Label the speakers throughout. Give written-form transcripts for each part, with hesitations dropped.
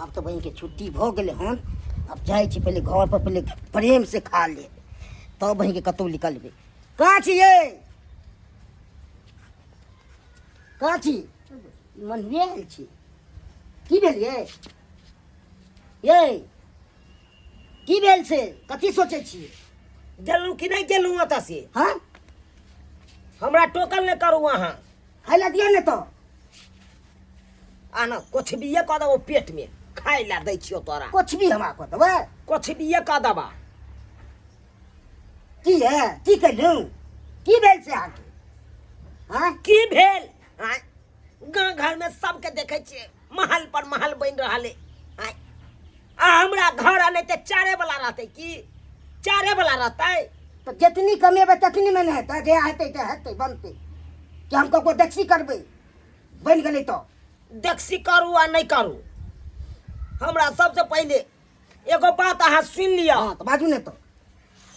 Speaker 1: आब तऽ बहिनके छुट्टी भऽ गेलै हन। आब जाइ छी पहिले घर पर, पहिले प्रेम से खा ले, तब बहिनके कतहु निकलबै। कहाँ छी ये? कहाँ छी? मनुए आयल छी। की भेल ये? ये की भेल से कथी सोचै छियै?
Speaker 2: गेलहुँ कि नहि गेलहुँ ओतऽ से?
Speaker 1: हाँ।
Speaker 2: हमरा टोकल नहि करू अहाँ।
Speaker 1: खाय लए दिअ ने तऽ।
Speaker 2: आना कोछबिए कऽ देबो पेटमे, खाय लए दै छियौ तोरा।
Speaker 1: कुछ भी हमरा कऽ देबै?
Speaker 2: कोछबिए कऽ देबा।
Speaker 1: की है, की केलहुँ, की भेल से अहाँके? हाँ।
Speaker 2: की भेल? आँय, गाँव घरमे सबके देखै छियै महल पर महल बनि रहल है। आँय, आ हमरा घर आ नहि तऽ चारे वाला रहतै की? चारे वाला रहतै
Speaker 1: तऽ जितनी कमेबै ततनी मे ने हेतै। जे हेतै तऽ हेतै, बनतै कि हम ककरो देखसी करबै? बनि गेलै तऽ
Speaker 2: देखसी करू आ नहि करू। हमरा सबसे पहिले एगो बात अहाँ सुनि लिअ।
Speaker 1: हाँ तऽ बाजू ने तऽ।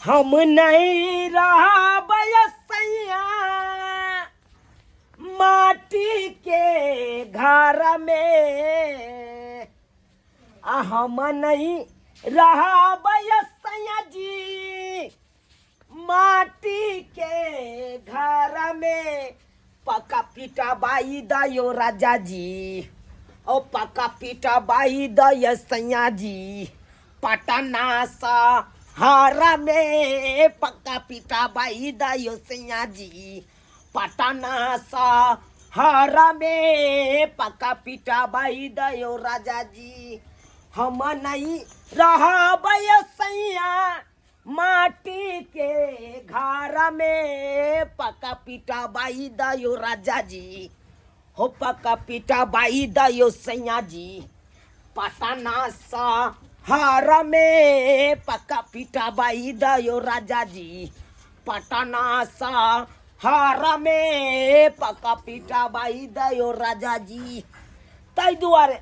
Speaker 2: हम नहीं रहबै सैया माटी के घर में, आ हम नहीं रहबै सैया जी माटी के घर में। पक्का पीटा बाई दयो राजा जी, ओ पक्का पीटा बाई दय सैया जी पटना सहारा में। पक्का पीटा बाई दयो सैया जी पटना सहारा में। पक्का पीटा बाई दयो राजा जी। हम नहीं रहबै सैया माटी के घर में। पक्का पीटा बाई दयो राजा जी, हो पक्का पीटा बाई दयो सैया जी पटना सहारा में। पक्का पीटा बाई दयो राजा जी पटना सहारा में। पक्का पीटा बाई दयो राजा जी। ताहि दुआरे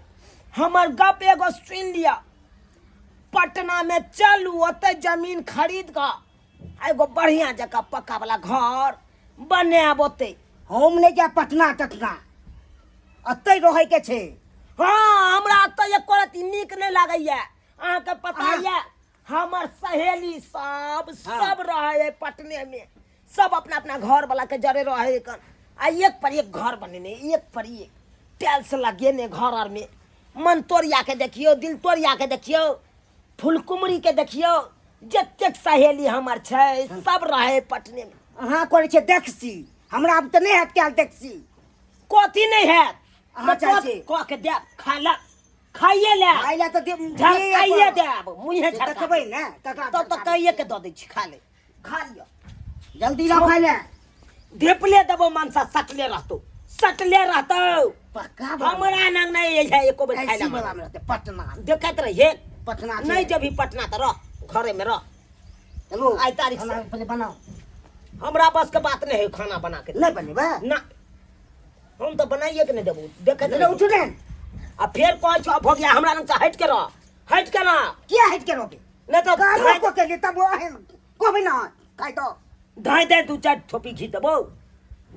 Speaker 2: हमर गप एगो सुनि लिअ, पटना में चलू, ओतऽ जमीन खरीद कऽ एगो बढ़िया जकाँ पक्का वाला घर बनायब ओतै।
Speaker 1: हम नहि जायब पटना टटना, एतै रहैके छै।
Speaker 2: हाँ, हमरा एतऽ एको रत्ती नीक नहि लागैया। अहाँके पता यऽ हमर सहेली सब सब रहै है पटने में, सब अपना अपना घर वाला के जरे रहै है आ एक पर एक घर बनेने, एक पर एक टाइल्स लगेने घर आर में। मन तोड़िया के देखियौ, दिल तोड़िया के देखियौ, फुलकुमरी के देखियौ, जतेक सहेली हमर छै सब रहै पटने में।
Speaker 1: अहाँ करै छियै देखसी, हमरा आब तऽ नहि हैत कयल देखसी।
Speaker 2: कथी नहि हैत?
Speaker 1: अहाँ चाहै छी?
Speaker 2: कऽ के देब खाय लए, खाइए ले।
Speaker 1: खाय लए तऽ
Speaker 2: झरकाइए देब मुँहे।
Speaker 1: से
Speaker 2: झरका
Speaker 1: देखबै ने ककरा।
Speaker 2: तब तऽ कहिए के दऽ दै छी, खा ले, खा लिअ
Speaker 1: जल्दी। लाओ खाय लए।
Speaker 2: ढेपले देबो मनसा, सटले रहतौ, सटले रहतौ।
Speaker 1: पक्का बात।
Speaker 2: हमरा नंग नहीं है एको बेर खाय
Speaker 1: ऐसी
Speaker 2: ला।
Speaker 1: वाला में रहते पटना।
Speaker 2: देखैत रहिए
Speaker 1: पटना
Speaker 2: नहीं जब पटना तऽ रह, घरे में रह।
Speaker 1: चलो
Speaker 2: आइ तारीख से।
Speaker 1: खाना पहले बनाओ।
Speaker 2: हमरा बस के बात नहीं है खाना बना के।
Speaker 1: नहीं बनेबै?
Speaker 2: ना, हम तऽ बनाइए के नहीं देबो। देखैत
Speaker 1: नहीं
Speaker 2: रहिए।
Speaker 1: उठू ने।
Speaker 2: आ फेर कहै छौ भऽ गया, हमरा लग से हटि के रह, हटि के रह।
Speaker 1: किया हटि के रहबे?
Speaker 2: नहीं तऽ
Speaker 1: कामो
Speaker 2: धाँइ
Speaker 1: कऽ के लिए तब एहन कहबै ना खाइ तो
Speaker 2: धाँइ दे, दू चारि ठोपी घी देबो,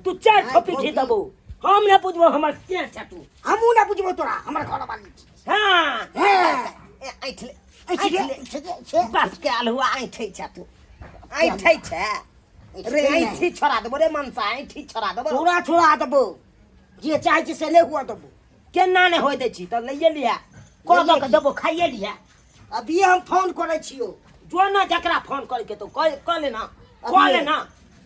Speaker 2: दू चारि
Speaker 1: धाँइ
Speaker 2: ठोपी घी
Speaker 1: ठोपी।
Speaker 2: देबो। हम नहि बुझबो हमर के छै तू।
Speaker 1: हमहूँ ना बुझबो तोरा, हमर घर वाली छी।
Speaker 2: हाँ।
Speaker 1: हाँ।
Speaker 2: ए, ऐंठ ले,
Speaker 1: ऐंठ
Speaker 2: ऐंठ
Speaker 1: ले,
Speaker 2: ले।
Speaker 1: ऐंठ ले, ऐंठ ले।
Speaker 2: बाप के आलहुआ ऐंठै छै तू, ऐंठै छै रे। ऐंठी छोड़ा देबो रे मनसा, ऐंठी छोड़ा देबो।
Speaker 1: तोरा छोड़ा देबो, जे चाहै छी से नहि हुअ देबो।
Speaker 2: केना नहि होइ दै छी? तऽ लैए लिहे, कऽ दऽ के देबो, खाइए लिहे।
Speaker 1: अभी हम फोन करै छियौ।
Speaker 2: जो ना, जकरा फोन करे के तो कह, कह लेना, कह
Speaker 1: अभी।
Speaker 2: लेना।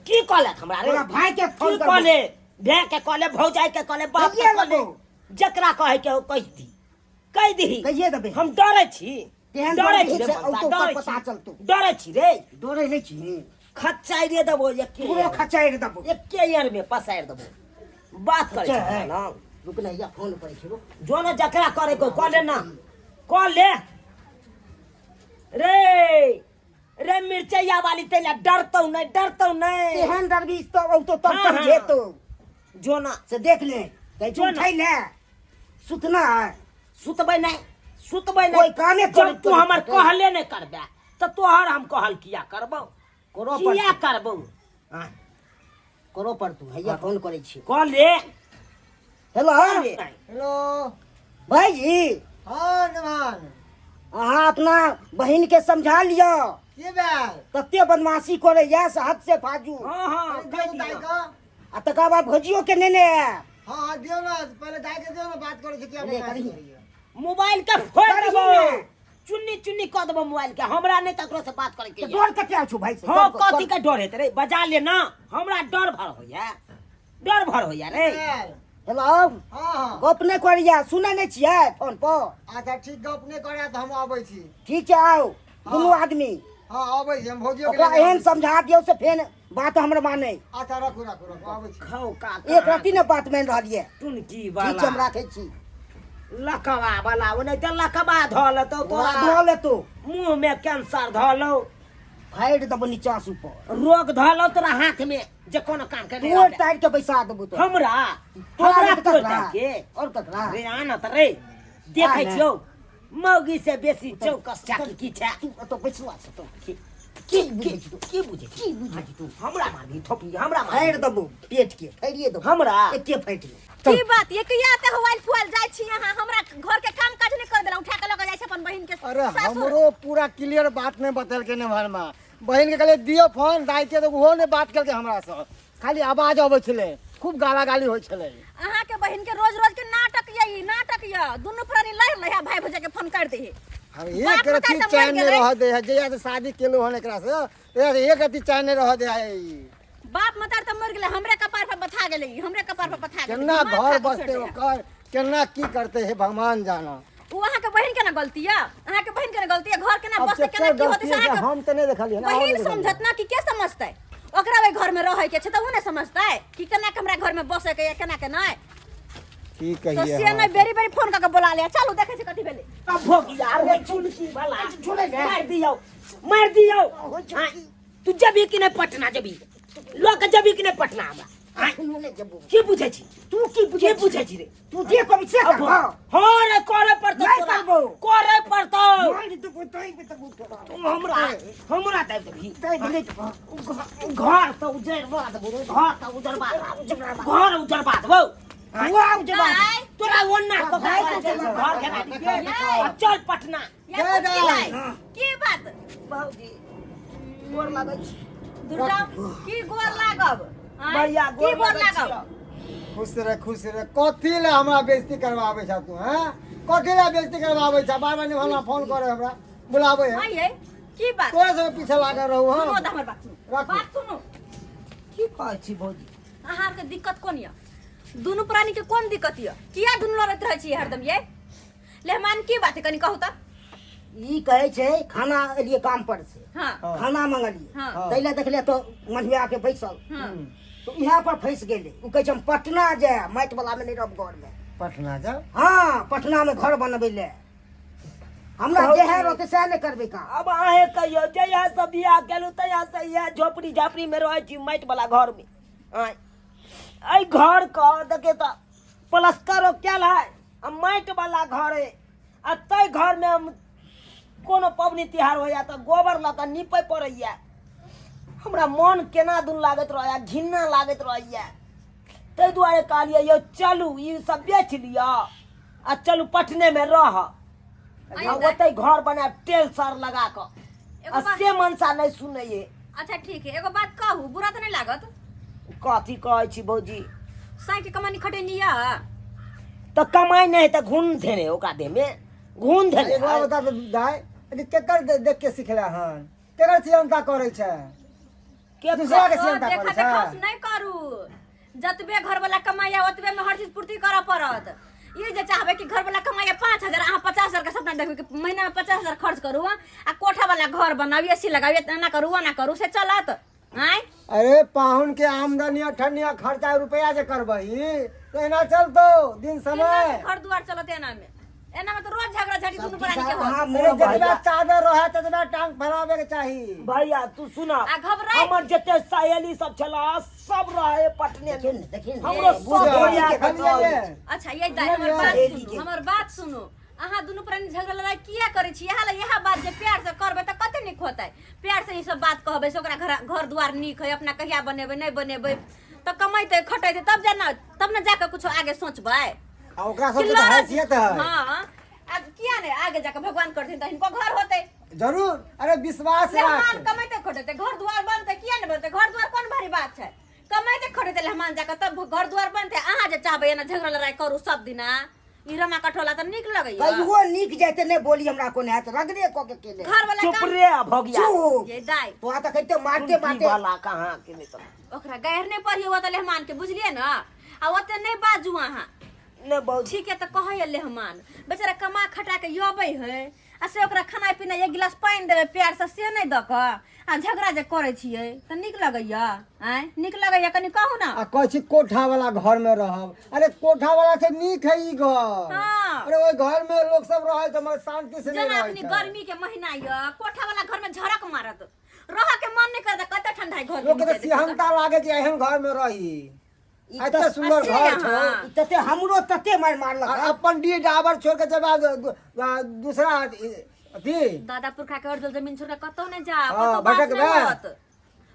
Speaker 2: की कह ले हमरा रे?
Speaker 1: तोरा भाई के फोन
Speaker 2: की
Speaker 1: करबो।
Speaker 2: कह ले? भाय के कह ले, भौजाई के कह ले, बाप के
Speaker 1: कहिए
Speaker 2: कह ले,
Speaker 1: लेबो।
Speaker 2: जकरा कहे के हो कहि दी, कहि दही।
Speaker 1: कहिए देबै।
Speaker 2: हम डरै छी।
Speaker 1: तेहन
Speaker 2: डरै
Speaker 1: डर
Speaker 2: छी रे
Speaker 1: छै,
Speaker 2: मनसा,
Speaker 1: औतो
Speaker 2: डरै
Speaker 1: पता
Speaker 2: छी।
Speaker 1: चलतौ।
Speaker 2: डरै छी रे।
Speaker 1: डरै नहि छी।
Speaker 2: खच्चाइरे देबो एके
Speaker 1: तोरो
Speaker 2: यार में।
Speaker 1: खचारि देबो।
Speaker 2: एके यार में पसारि देबो। बात करै
Speaker 1: अच्छा,
Speaker 2: छी
Speaker 1: है।
Speaker 2: ना।
Speaker 1: रुक ना, या फोन करै छी, रुक।
Speaker 2: जो ना, जकरा करे को कह ले ना, कह ले रे। रे मिर्चैया वाली, तैला डरतौ नहीं, डरतौ नहीं।
Speaker 1: तेहन डरबी तो औतो तब
Speaker 2: हाँ,
Speaker 1: समझेतौ।
Speaker 2: जो ना।
Speaker 1: से देख ले, कहै छी
Speaker 2: जो ना।
Speaker 1: उठै ले, सुतना है।
Speaker 2: सुतबै नहीं, सुतबै नहीं।
Speaker 1: कोइ कामे
Speaker 2: जब
Speaker 1: करैत
Speaker 2: तू हमर
Speaker 1: करैत
Speaker 2: कहले नहीं करबे तऽ तोहर हम कहल किया करबौ?
Speaker 1: करो पर
Speaker 2: किया करबौ?
Speaker 1: हाँ, करो पर तू हैया फोन करै छी।
Speaker 2: कह ले।
Speaker 1: हेलो।
Speaker 2: कह ले।
Speaker 1: हेलो भाईजी।
Speaker 3: हाँ नमन।
Speaker 1: अहाँ अपना बहिन के समझा लिअ।
Speaker 3: की भेल?
Speaker 1: तते बदमाशी करैया से हद से फाजू।
Speaker 2: हाँ हाँ,
Speaker 3: कनि दियौ दाइ के।
Speaker 1: आ तकर बाद भौजियो के नेने आयब।
Speaker 3: हाँ हाँ, दियौ ने, पहिले दाइ के दियौ ने, बात करै छी किया
Speaker 1: ले,
Speaker 3: बदमाशी
Speaker 1: करही।
Speaker 3: करैया।
Speaker 2: मोबाइल के फोड़
Speaker 1: करही
Speaker 2: देबो
Speaker 1: ने।
Speaker 2: चुन्नी चुन्नी कऽ देबो मोबाइल के, हमरा नहि ककरो से बात करे के
Speaker 1: तऽ
Speaker 2: ये।
Speaker 1: डर कते छौ भाई से?
Speaker 2: हाँ,
Speaker 1: डर
Speaker 2: कथी के डर हेतै रे? बजा ले ना, हमरा डर भर होइया, डर भर होइया रे।
Speaker 3: भेल?
Speaker 1: हेलो।
Speaker 3: हाँ हाँ।
Speaker 1: गप नहि करैया, सुनै नहि छियै फोन पर?
Speaker 3: अच्छा ठीक, गप नहि करैया तऽ हम अबै छी।
Speaker 1: ठीक छै, आउ दुनू आदमी।
Speaker 3: हाँ अबै छी हम, भौजियो के
Speaker 1: ओकरा
Speaker 3: लेने
Speaker 1: एहन
Speaker 3: अबै छी।
Speaker 1: समझा दियौ से फेन बात हमर मानै।
Speaker 3: अच्छा रखू रखू रखू, अबै छी।
Speaker 2: खाउ काका।
Speaker 1: एक रत्ती ने बात मानि रहल ये।
Speaker 2: टुनकी
Speaker 1: ठीक छै, हम
Speaker 2: वाला
Speaker 1: राखै छी।
Speaker 2: लकवा वाला, ओनाहिते लकवा धऽ लेतौ तोरा।
Speaker 1: धऽ लेतौ।
Speaker 2: मुँह में कैंसर धऽ लौ।
Speaker 1: फाड़ि देबो नीचा से ऊपर।
Speaker 2: रोग धऽ लौ तोरा हाथ में जे कोनो काम के नहि
Speaker 1: तोड़
Speaker 2: रहबे।
Speaker 1: ताड़ि के बैसा देबो तोरा।
Speaker 2: हमरा?
Speaker 1: तोरा
Speaker 2: हमरा
Speaker 1: नहि
Speaker 2: तोड़
Speaker 1: ककरा?
Speaker 2: ताड़ि के?
Speaker 1: और ककरा?
Speaker 2: रे आना तऽ रे, देखै
Speaker 1: आ ने।
Speaker 2: छियौ मौगी से बेसी चौकस चाकी की छै।
Speaker 1: तू एतऽ बैसला छ तो।
Speaker 2: की
Speaker 1: की
Speaker 2: की
Speaker 1: बुझै छी तू?
Speaker 2: की बुझै छी?
Speaker 1: की बुझै छी तू?
Speaker 2: हमरा मारबी थोपी, हमरा मारबी?
Speaker 1: फाड़ि देबो पेट के, फाड़िए देबो।
Speaker 2: हमरा?
Speaker 1: एके फाटि लेबो।
Speaker 4: की बात ये किया ते होवाइल फुआल जाय छी अहाँ? हमरा घर के काम काज नहीं कर देला, उठा के लग जाय छै अपन बहिन के
Speaker 3: अरे
Speaker 4: सासुर।
Speaker 3: हमरो पूरा क्लियर बात नहीं बतेलकै नेभरमा। बहिन के कहलियै दियौ फोन दाइ के, तऽ ओहो नहि बात केलकै हमरा से, खाली आवाज अबै छलै, खूब गाला गाली होइ छलै।
Speaker 4: अहाँ के बहिन के रोज रोज के नाटक ये, ई नाटक ये, दुनू प्राणी लड़ ले, भाई भौजा के फोन कर दे।
Speaker 3: हम
Speaker 4: बाप
Speaker 3: एक रत्ती
Speaker 4: मतारी तऽ
Speaker 3: चैन
Speaker 4: मरि
Speaker 3: नहि
Speaker 4: गेलै।
Speaker 3: रह दे है, जहिया से शादी केलहुँ हन एकरा से तहिया से एक रत्ती चैन नहि रह दे है ई।
Speaker 4: बाप मतार तऽ मरि गेलै, हमरे कपार पर बथा गेलै ई, हमरे कपार पर बथा गेलै।
Speaker 3: केना
Speaker 4: दिमाग
Speaker 3: घर
Speaker 4: खा के
Speaker 3: बसतै
Speaker 4: छोड़ि देलै।
Speaker 3: ओकर, केना की करतै हे भगवान जाना।
Speaker 4: ओ अहाँ के बहिन के ना गलती ये, अहाँ के बहिन के ना गलती ये, घर केना
Speaker 3: अब
Speaker 4: बसतै,
Speaker 3: केकर
Speaker 4: केना की होतै
Speaker 3: गलती
Speaker 4: से
Speaker 3: है से
Speaker 4: अहाँ के
Speaker 3: हम तऽ नहि देखलियै ने, अहूँ
Speaker 4: बहिन
Speaker 3: नहि देखलियै।
Speaker 4: समझत ना कि के समझतै? ओकरा ओहि घर में रहै के छै तऽ ओ नहि समझतै कि केना के हमरा घर में बसै के या केना के नहि।
Speaker 3: की
Speaker 4: तऽ
Speaker 3: कहियै
Speaker 4: से
Speaker 3: हम?
Speaker 4: नहि बेरी बेरी फोन कऽ के बोला ले, चलू देखै छी कथी भेलै।
Speaker 2: अब भोगिया रे चुनकी वाला।
Speaker 1: छोड़े ने।
Speaker 2: मार दियौ, मार दियौ। हाँ, तू जबी कि नहि पटना जबी? लऽ के जबी कि नहि पटना हमरा? हाँ,
Speaker 1: सुनू नहि जबो।
Speaker 2: की बुझै छी
Speaker 1: तू? की बुझै
Speaker 2: की बुझै छी रे
Speaker 1: तू? जे कहबी से
Speaker 2: अब
Speaker 1: करबो।
Speaker 2: हाँ रे, करे पड़तौ
Speaker 1: नहि
Speaker 2: तोरा।
Speaker 1: करबौ।
Speaker 2: करे पड़तौ।
Speaker 1: मारि देबो, दाबि देबो तोरा।
Speaker 2: तू हमरा हमरा दाबि देबही?
Speaker 1: दाबि नहि देबो।
Speaker 2: घर तऽ उजरबा देबो रे, घर तऽ उजरबा देबो, घर उजरबा देबो।
Speaker 1: हुआ उजरबा देबो।
Speaker 4: आइ,
Speaker 2: तोरा ओन्ना कऽ
Speaker 1: भाइ
Speaker 2: के
Speaker 1: के
Speaker 2: घर घेरा दिहे। आ चल पटना।
Speaker 4: या
Speaker 3: दे
Speaker 4: कुछ
Speaker 3: दे।
Speaker 4: की की बात?
Speaker 2: भौजी गोर लागै छी।
Speaker 4: दुर्गा की गोर लागब? आँय?
Speaker 2: बढ़िया
Speaker 4: की
Speaker 2: गोर
Speaker 4: गोर
Speaker 2: लागै
Speaker 4: लागब?
Speaker 2: छियौ।
Speaker 3: खुश रह, खुश रह। कथी लए हमरा बेइज्जती करवाबै छह तू? हैं, कथी लए बेइज्जती करवाबै छह? बार बार हमरा फोन करे, हमरा बुलाबै है।
Speaker 4: आँय यै, की बात?
Speaker 3: तोरे सब पीछे लागल रहू।
Speaker 4: सुनू
Speaker 3: हम
Speaker 4: तऽ हमर बात सुनू।
Speaker 3: राखू।
Speaker 4: बात सुनू।
Speaker 2: की कहै छी भौजी?
Speaker 4: अहाँके दिक्कत कोन यऽ? दुनू प्राणी के कोन दिक्कत यऽ? किया दुनू लड़ैत रहै छी हरदम यै? लेहमान की बात है, कनी कहू तऽ।
Speaker 1: ई कहै छै खाना एलियै काम पर से,
Speaker 4: हाँ
Speaker 1: खाना मंगलियै,
Speaker 4: हाँ
Speaker 1: ताहि लए देखलियै तऽ मझुआ के बैसल,
Speaker 4: हाँ
Speaker 1: तऽ इएह पर फँसि गेलै। ओ कहै छै हम पटना जायब, माटि वाला मे नहि रहब घर मे।
Speaker 3: पटना जाओ?
Speaker 1: हाँ, पटना मे घर बनबै लए। हमरा जेहे रहतै सएह ने करबै काम।
Speaker 2: अब अहें कहियौ, जहिया से बियाह केलहुँ तहिया से इएह झोपड़ी झापड़ी में रहै छी, माटि वाला घर में। आँय, एहि घर के देखियौ तऽ प्लास्टरो कयल है आ माटि वाला घर है, आ ताहि घर में हम कोनो पबनी तिहार होइया तऽ गोबर लऽ कऽ नीपै पड़ैया। हमरा मन केना दुन लागैत रहैया, घिन्ना लागैत रहैया। ताहि दुआरे कहलियै यौ चलू ई सब बेच लिअ आ चलू पटने में रह आ ओतै घर बनायब टेल सर लगा कऽ।
Speaker 4: एगो
Speaker 2: आ
Speaker 4: बात-
Speaker 2: से मनसा नहि सुनैये।
Speaker 4: अच्छा ठीक है, एगो बात कहू, बुरा तऽ नहि लागत?
Speaker 2: कथी कहै छी भौजी?
Speaker 4: साँझ के कमानी खटेनी यऽ?
Speaker 2: तऽ कमाइ नहि है तऽ घुन धेने ओकरा देह में घुन धेने
Speaker 3: एक बार
Speaker 2: है।
Speaker 3: बता दे दाइ, अरे केकर देख के सिखला हन? केकर सियनता करै छै?
Speaker 2: के
Speaker 3: दूसरा के
Speaker 4: ओ
Speaker 3: सियनता
Speaker 4: देखा
Speaker 3: करै छै?
Speaker 4: देखाउस नहि करू। जतबे घर वाला कमाइया ओतबे में हर चीज पूर्ति करऽ पड़त। ई जे चाहबै कि घर वाला कमाइया 5,000, अहाँ 50,000 के सपना देखबै कि महीना में 50,000 खर्च करू आ कोठा वाला घर बनाउ, एसी लगाउ, एना करू ओना करू, से चलत? आँय?
Speaker 3: अरे पाहुन के आमदनी अठन्नी खर्चा रुपया जे करबही तऽ एना चलतौ दिन
Speaker 4: केना
Speaker 3: समय?
Speaker 4: के घर दुआर चलत एना में? एना में तो रोज झगड़ा झड़ी दुनू प्राणी के होत।
Speaker 1: अहाँ
Speaker 3: अरे
Speaker 1: मोर
Speaker 3: जतबा
Speaker 2: भैया।
Speaker 3: चादर रहे ततबा टांग फैलाबे के चाही।
Speaker 2: भैया तू सुना,
Speaker 4: आ घबराइ
Speaker 2: हमर जते सहेली सब छला सब रहे पटने
Speaker 1: देखियौ
Speaker 2: में।
Speaker 1: ने, देखियौ ने।
Speaker 2: हमरो सब
Speaker 3: बुझल,
Speaker 2: भैया के
Speaker 3: देखलियै ने?
Speaker 4: अच्छा ये दाइ, हमर बात
Speaker 1: सहेली
Speaker 4: सुनू,
Speaker 1: के।
Speaker 4: हमर बात सुनू। अहाँ दुनू प्राणी झगड़ा लड़ाई किया करै छी? इएह लए इएह बात जे प्यार से करबै तऽ कते नीक होतै। प्यार से ई सब बात कहबै से ओकरा घर घर दुआर नीक है, अपना कहिया बनेबै नहि बनेबै, तऽ कमेतै खटेतै तब जाना, तब ने जाके कुछो आगे सोचबै।
Speaker 3: आ ओकरा
Speaker 4: कि
Speaker 3: सबके तऽ
Speaker 4: लड़त-
Speaker 3: हैसियत है।
Speaker 4: हाँ, आ किया नहि आगे जाके भगवान करथिन तऽ हिनको घर होतै।
Speaker 3: जरूर, अरे विश्वास
Speaker 4: लेहमान
Speaker 3: राख।
Speaker 4: कमैते खटैते घर दुआर बनतै, किया नहि बनतै? घर दुआर कोन भारी बात छै? कमैते खटैते लेहमान जाके तब घर दुआर बनतै। अहाँ जे चाहबै एना झगड़ा लड़ाइ करू सब दिना, ई रमा कठोला तऽ नीक लगैया।
Speaker 1: कहियो नीक जाइते नहि बोली हमरा कोन हैत रगड़े कऽ के केले।
Speaker 4: घर वाला
Speaker 2: चुप
Speaker 4: काम
Speaker 2: रे भगिया।
Speaker 1: चुप।
Speaker 4: ये दाइ
Speaker 1: तोरा तऽ कहिते मारते
Speaker 2: कुर्सी
Speaker 1: मारते
Speaker 2: वाला कहाँ के नहि तऽ
Speaker 4: ओकरा गैर नहि पढ़ियौ ओतऽ लेहमान के, बुझलियै ने? आ ओते नहि बाजू अहाँ।
Speaker 2: नहि बहुत
Speaker 4: ठीक है तऽ कहैया लेहमान बेचारा कमा खटा के अबै है आ से ओकरा खाना पीना एक गिलास पानि देबै प्यार से, से नहि दऽ कऽ आ झगड़ा जे करै छियै तऽ नीक लगैया? आँय, नीक लगैया? कनि कहू ने।
Speaker 3: आ कहै छी कोठा वाला घर में रहब। अरे कोठा वाला से नीक है ई घर।
Speaker 4: हाँ।
Speaker 3: अरे ओहि घर में लोग सब रहै तऽ मगर शांति से नहीं
Speaker 4: जेना
Speaker 3: रहै
Speaker 4: अखनी
Speaker 3: छै।
Speaker 4: गर्मी के महीना यऽ, कोठा वाला घर में झड़क मारत, रह के मन नहि करत, कते ठंडा है घर के।
Speaker 3: लोग के तऽ
Speaker 4: नीचे देखियौ तऽ।
Speaker 3: सिहनता लागे कि एहन घर में रही,
Speaker 1: ई
Speaker 3: एते
Speaker 1: तऽ
Speaker 3: सुंदर
Speaker 4: से
Speaker 3: घर छौ।
Speaker 4: अहाँ।
Speaker 1: ई तते हमरो तते मारि मारलक।
Speaker 3: आ अपन डी डाबर छोड़ के जब दूसरा अथी
Speaker 4: दादा पुरखा के अर्जल जमीन छोड़ के कतौ नहि जा,
Speaker 3: हाँ,
Speaker 4: कतौ बात
Speaker 3: भटकबै।
Speaker 4: नहि होत,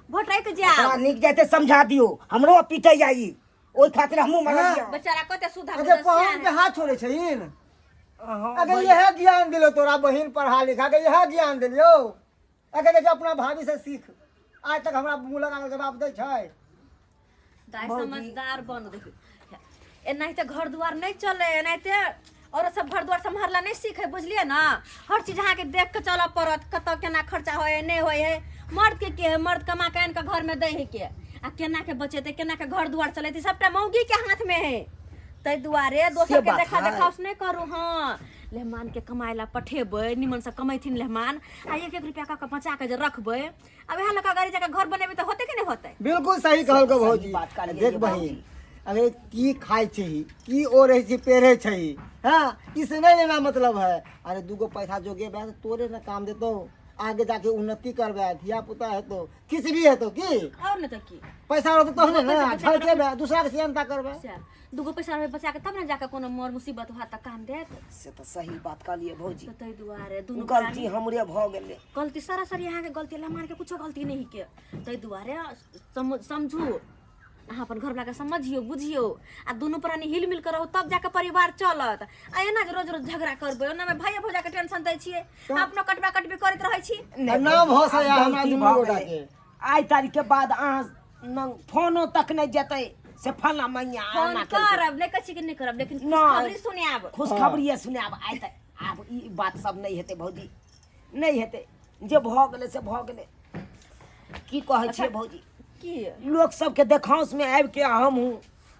Speaker 4: भटक
Speaker 1: ओकरा
Speaker 4: जायब।
Speaker 1: नीक जाइते समझा दियौ, हमरो पीटै जाइ ओहि खातिर हमहूँ मरलियै।
Speaker 4: बेचारा कते सुधा
Speaker 3: अच्छा पहुन के हाथ छोड़े छहिन। अगर यह ज्ञान दिलो तोरा बहिन पढ़ा लिखा के यह ज्ञान दिलियो। अगर देखियो अपना भाभी से सीख, आज तक हमरा मुँह लगा के जवाब दै छै।
Speaker 4: दाइ समझदार बन, देखियौ एनाहिते घर दुआर नहि चले, एनाहिते औरत सब घर दुआर सम्हारला नहि सीखे, बुझलियै ने? हर चीज अहाँके देख के चलऽ पड़त, कतऽ केना खर्चा होइ है नहि होइ है। मर्द के के है? मर्द कमा के आनि के घर में दै है के आ केना के बचेतै, केना के घर दुआर चलेतै, सबटा मौगी के हाथ में है। ताहि दुआरे दोसर के
Speaker 2: बात
Speaker 4: देखा
Speaker 2: है।
Speaker 4: देखाउस नहि करू। हँ, लेहमान के कमाय ला पठेबै, निमन से कमेथिन लेहमान आ एक एक रुपया कऽ के बचा के जे रखबै आ वएह लऽ कऽ गाड़ी जाके घर बनेबै तऽ होतै कि नहि होतै?
Speaker 3: बिल्कुल सही कहलको
Speaker 2: सही
Speaker 3: भौजी।
Speaker 2: बात कहलियै
Speaker 3: देख
Speaker 2: ये
Speaker 3: बहिन, अरे की खाइ छी, की ओढ़ै छी, पेढ़ै छी, हाँ इसे नहीं लेना मतलब है। अरे दूगो पैसा जोगेबै तऽ तोरे ने काम देतौ, आगे जाके उन्नति करबै, धिया पुता हेतौ, किछु भी हेतौ की।
Speaker 4: और नहि तऽ की?
Speaker 3: पैसा रहतौ तहने ने
Speaker 4: पैसा बचा के
Speaker 3: झलकेबै, दूसरा के सियनता करबै।
Speaker 4: सएह, दूगो पैसा रहबै बचा के तब ने जाके कोनो मोर मुसीबत होयत तऽ काम देत।
Speaker 2: से तऽ सही बात कहलियै भौजी।
Speaker 4: तऽ ताहि दुआरे दुनू
Speaker 2: गलती
Speaker 4: प्राणी
Speaker 2: हमरे भऽ गेलै।
Speaker 4: गलती सरासरी अहाँके गलती, लमार के कुछो गलती नहीं के। ताहि दुआरे समझू अहाँ अपन घरवला के, समझियौ बुझियौ आ दुनू प्राणी हिल मिल के रहू तब जाके परिवार चलत। आ एना जे रोज रोज झगड़ा करबै, ओनामे भाइये भौजा के टेंशन दै छियै, अपनो कटबा कटबी करैत रहै छी।
Speaker 2: नहि
Speaker 3: ना
Speaker 2: भौजी,
Speaker 3: भऽ सकैए
Speaker 2: आब
Speaker 3: हमरा
Speaker 2: गलती
Speaker 3: दुनू
Speaker 2: भऽ
Speaker 3: गोटा
Speaker 2: गेलै।
Speaker 3: के।
Speaker 2: आइ तारीख के बाद अहाँ नंग फोनो तक नहि जेतै से फला मैया
Speaker 4: फोन
Speaker 2: एना केलकै।
Speaker 4: करब नहि कहै छी कि नहि करब, लेकिन
Speaker 2: नहि।
Speaker 4: खुशखबरी सुनायब।
Speaker 2: खुशखबरिये सुनायब। आइ तऽ आब ई बात सब नहि हेतै भौजी, नहि हेतै। जे भऽ गेलै से भऽ गेलै। की कहै छियै भौजी?
Speaker 4: की
Speaker 2: लोक सबके देखांस में आबि के हमहूँ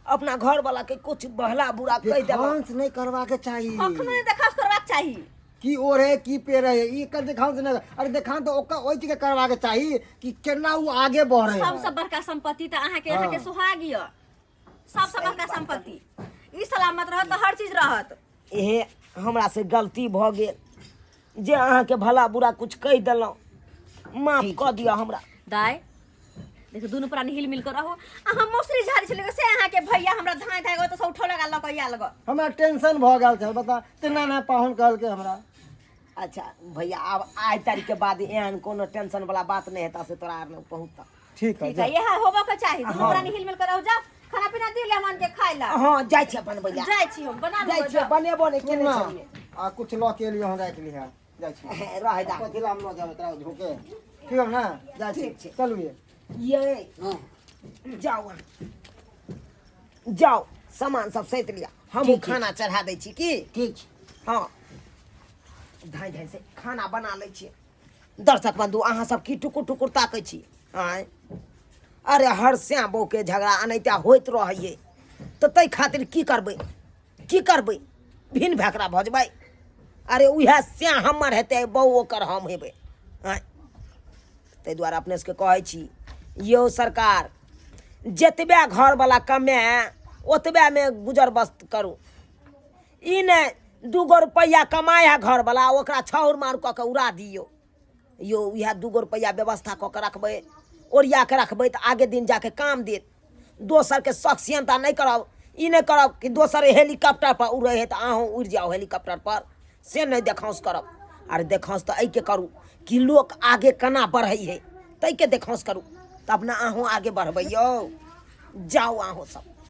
Speaker 2: अपना घर वाला के कुछ बहला बुरा कहि देलहुँ।
Speaker 3: देखांस नहि करबाक चाही।
Speaker 4: कखनो नहि देखास करबाक चाही।
Speaker 3: की ओढ़े की पेरे है ई एकर देखांस नहि। अरे देखांस तऽ ओकर ओहि चीज के करबाक चाही कि केना ओ आगे बढ़े है।
Speaker 4: सबसँ बड़का संपत्ति तऽ अहाँके अहाँके सुहाग यऽ, सबसँ बड़का संपत्ति ई। सलामत रहत तऽ हर चीज रहत।
Speaker 2: इहे हमरा से गलती भऽ गेल जे अहाँके भला बुरा कुछ कहि देलहुँ, माफ कऽ दिअ हमरा।
Speaker 4: दाइ देखो, दुनू प्राणी हिल मिल कर रहू। आ हम मौसरी झाड़ी छलै से अहाँके भैया हमरा धाँय धाँय ओतऽ से उठौ लगा लऽ कऽ आयल गऽ।
Speaker 3: हमरा टेंशन भऽ गेल छल, बता तेना ने पाहुन कहलकै हमरा।
Speaker 2: अच्छा भैया, आब आइ तारीख के बाद एहन कोनो टेंशन वाला बात नहि हेता से तोरा आर लग पहुँचता।
Speaker 3: ठीक है।
Speaker 4: ठीक है, इएह होबऽ के चाही। दुनू प्राणी हिल मिल कर रहू। जाउ खाना पीना दिअ मेहमान के खाय ला।
Speaker 2: हँ, जाइ छियै बनबै लए।
Speaker 4: जाइ छी हम बना
Speaker 2: जाइ
Speaker 4: लेबै।
Speaker 2: छियै, बनेबो नहि केने
Speaker 3: सुन
Speaker 2: छलियै।
Speaker 3: आ कुछ लऽ के एलियो हन, राखि लिहे, जाइ छी।
Speaker 2: रहै दा।
Speaker 3: कथी ला हम लऽ जाबै तोरा झोके? ठीक है ना, जाइ छी।
Speaker 2: ठीक छै।
Speaker 3: चलू ये।
Speaker 2: ये जाउ अहाँ, जाउ सामान सब सैत लिअ, हमहूँ खाना चढ़ा दै छी की।
Speaker 1: ठीक छै।
Speaker 2: हँ, धाँइ धाँइ से खाना बना लै छियै। दर्शक बंधु, अहाँ सब की टुकुर टुकुर ताकै छी? आँय, अरे हर श्याम बहूके झगड़ा एनाहिते होइत रहैए तऽ ताहि खातिर की करबै, की करबै? भिन भकरा भऽ जेबै? अरे उएह श्याम हमर हेतै, बहू ओकर हम हेबै। आँय, ताहि दुआरे अपने सबके कहै छी यौ सरकार, जतबे घरवला कमाए ओतबेमे गुजर बस्त करू। ई नहि दूगो रुपैआ कमाइ है घरवला, ओकरा छाउर मार कऽ के उड़ा दियौ। यौ इएह दूगो रुपैआ व्यवस्था कऽ के रखबै, ओरिया के रखबै तऽ आगे दिन जाके काम देत। दोसरके शख्सियता नहि करब। ई नहि करब कि दोसर हेलीकॉप्टर पर उड़ै है तऽ अहूँ उड़ि जाउ हेलीकॉप्टर पर, से नहि देखाउँस करब। आरे देखाउँस तऽ एहिके करू कि लोक आगे केना बढ़ै है, ताहिके देखाउँस करू, तब ने अहूँ आगे बढ़बै। यौ जाउ अहूँ सब।